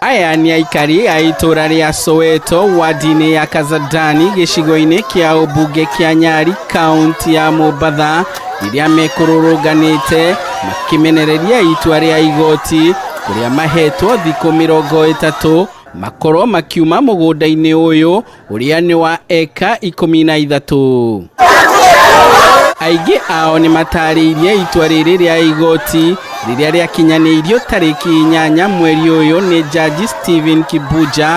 Aya nĩ aikari a itũra rĩa Soweto wadi-inĩ ya Kazandani gĩcigo-inĩ kĩa ũmbunge kĩa Nyali kaunti ya Mombatha rĩrĩa mekũrũrũnganĩte makĩmenereria itua rĩa igoti kũrĩa mahetwo thikũ 30 makorwo makiuma mũgũnda-inĩ ũyũ ũrĩa nĩ wa eka 13. Aingĩ ao nĩ matarĩirie itua rĩrĩ rĩa igoti rĩrĩa rĩakinyanĩirio tarĩki 8 mweri ũyũ nĩ Jaji Stephen Kibuja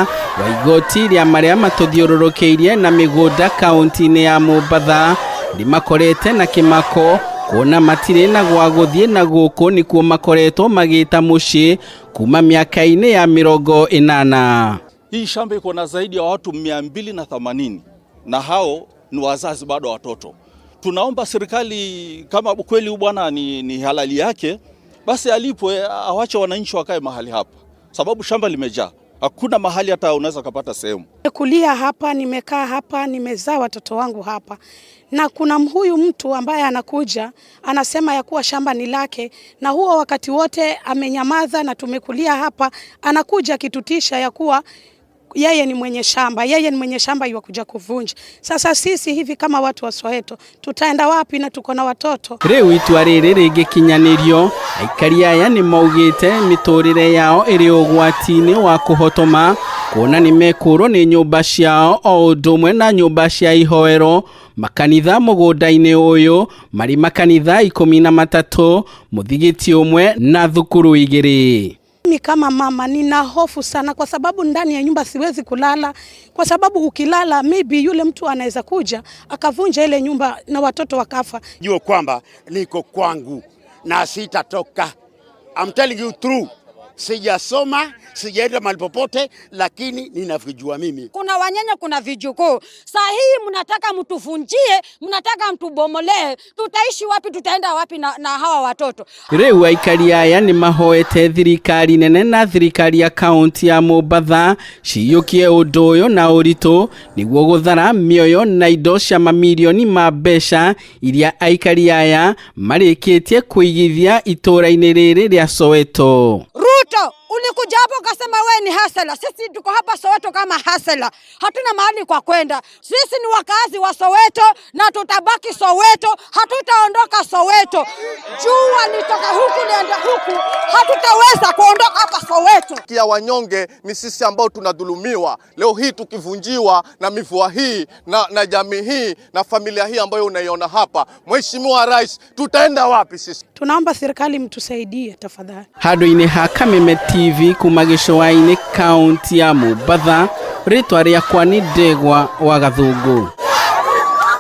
wa igoti rĩa marĩa matũthiũrũrũkĩirie na mĩgũnda kaunti-inĩ ya Mombatha nĩmakorete na kĩmako kuona matirĩ na gwa gũthiĩ na gũkũ nĩkuo makoretwo magĩta mũciĩ kuma mĩaka-inĩ ya 80. Hii shamba iko na zaidi ya watu 280 na hao ni wazazi bado watoto. Tunaomba serikali kama kweli bwana ni halali yake, basi alipwe, awache wananchi wakae mahali hapa, sababu shamba limejaa, hakuna mahali hata unaweza kupata sehemu. Nimekulia hapa, nimekaa hapa, nimezaa watoto wangu hapa, na kuna huyu mtu ambaye anakuja anasema ya kuwa shamba ni lake, na huo wakati wote amenyamaza na tumekulia hapa, anakuja akitutisha ya kuwa yeye ni mwenye shamba, yeye ni mwenye shamba yuakuja kuvunja. Sasa sisi hivi kama watu wa Soweto tutaenda wapi na tuko na watoto? Rĩu itua rĩrĩ rĩngĩkinyanĩrio, aikari aya nĩ maugĩte mĩtũrĩre yao ĩrĩ ũgwati-inĩ wa kũhotoma kuona nĩ mekũrwo nĩ nyũmba ciao o ũndũ ũmwe na nyũmba cia ihoero, makanitha mũgũnda-inĩ ũyũ marĩ makanitha 13, mũthigiti ũmwe na thukuru 2. Mimi kama mama nina hofu sana, kwa sababu ndani ya nyumba siwezi kulala, kwa sababu ukilala maybe yule mtu anaweza kuja akavunja ile nyumba na watoto wakafa. Jua kwamba niko kwangu na sitatoka. I'm telling you true. Sijasoma, sijaenda mahali popote, lakini ninavyojua mimi. Kuna wanyanya, kuna vijukuu. Saa hii mnataka mtuvunjie, mnataka mtubomolee. Tutaishi wapi? Tutaenda wapi na hawa watoto? Rĩu aikari aya nĩ mahoete thirikari nene na thirikari ya kaunti ya Mombatha ciyũkie ũndũ ũyũ na ũritũ nĩguo gũthara mĩoyo na indo cia mamirioni ma mbeca iria aikari aya marĩkĩtie kũigithia itũra-inĩ rĩrĩ rĩa Soweto. Ruto, ulikuja hapo ukasema we ni hustler. Sisi tuko hapa Soweto kama hustler, hatuna mahali kwa kwenda. Sisi ni wakazi wa Soweto na tutabaki Soweto, hatutaondoka Soweto. Jua litoka huku liende huku, hatutaweza kuondoka hapa Soweto. Kia wanyonge ni sisi ambao tunadhulumiwa leo hii, tukivunjiwa na mivua hii na jamii hii na familia hii ambayo unaiona hapa. Mheshimiwa Rais, tutaenda wapi sisi? Tunaomba serikali mtusaidie tafadhali. Handũ-inĩ ha Kameme TV kuma gĩcũa-inĩ kaunti ya Mombatha, rĩtwa rĩakwa nĩ Ndegwa wa Gathũngũ.